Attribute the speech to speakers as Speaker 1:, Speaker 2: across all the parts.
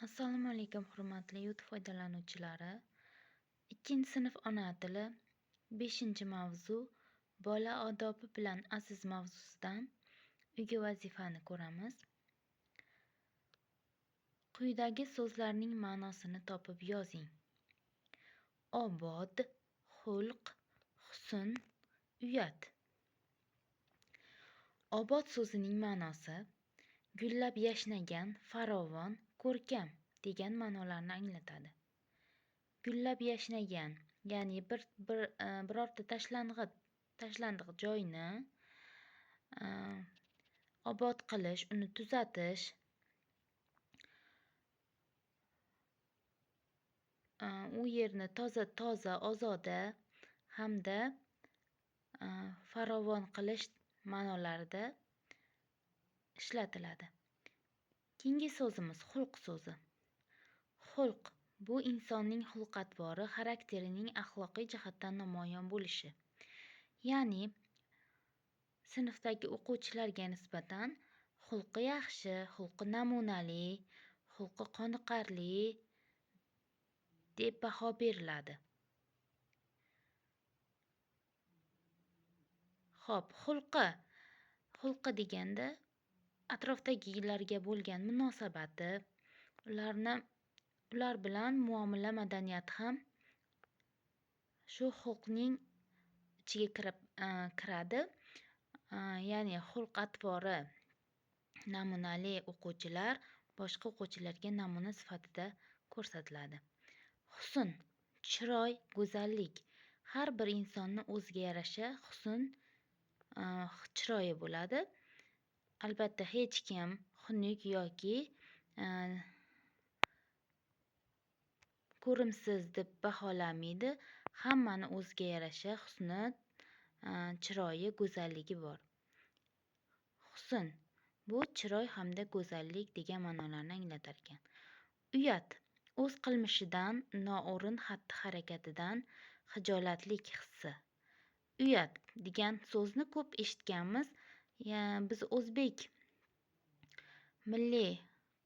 Speaker 1: Assalomu alaykum, hurmatli YouTube foydalanuvchilari. 2-sinf ona tili 5-mavzu bola odobi bilan aziz mavzusidan uyga vazifani ko'ramiz. Quyidagi so'zlarning ma'nosini topib yozing. Obod, xulq, husn, uyat. Obod so'zining ma'nosi gullab yashnagan, farovon, ko'rkam degan ma'nolarni anglatadi. Gullab yashnagan, ya'ni birorta tashlandiq joyni obod qilish, uni tuzatish, u yerni toza, ozoda hamda farovon qilish ma'nolarida ishlatiladi. Keyingi so'zimiz xulq so'zi. Xulq bu insonning xulq-atvori, xarakterining axloqiy jihatdan namoyon bo'lishi. Ya'ni sinfdagi o'quvchilarga nisbatan xulqi yaxshi, xulqi namunali, xulqi qoniqarli deb baho beriladi. Xo'p, xulqi deganda atrofdagilarga bo'lgan munosabati, ular bilan muomala madaniyati ham shu xulqning ichiga kiradi. Ya'ni xulq-atvori namunali o'quvchilar boshqa o'quvchilarga namuna sifatida ko'rsatiladi. Husn, chiroy, go'zallik. Har bir insonni o'ziga yarasha husn, chiroyi bo'ladi. Albatta hech kim xunuk yoki ko'rimsiz deb baholamaydi. Hammani o'ziga yarasha husni, chiroyi, go'zalligi bor. Husn bu chiroy hamda go'zallik degan ma'nolarni anglatar ekan. Uyat o'z qilmishidan, noo'rin xatti-harakatidan xijolatlik hissi. Uyat degan so'zni ko'p eshitganmiz. Biz o'zbek milliy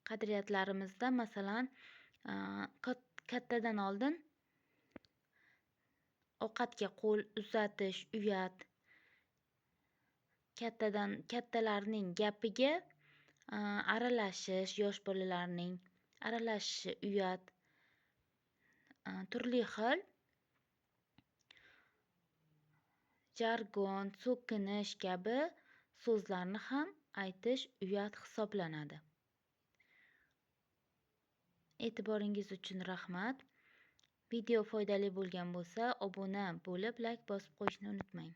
Speaker 1: qadriyatlarimizda, masalan, kattadan oldin ovqatga qo'l uzatish uyat. Kattalarning gapiga aralashish, yosh bolalarning aralashishi uyat. Turli xil jargon, so'kinish kabi so'zlarni ham aytish uyat hisoblanadi. E'tiboringiz uchun rahmat. Video foydali bo'lgan bo'lsa, obuna bo'lib, like bosib qo'yishni unutmang.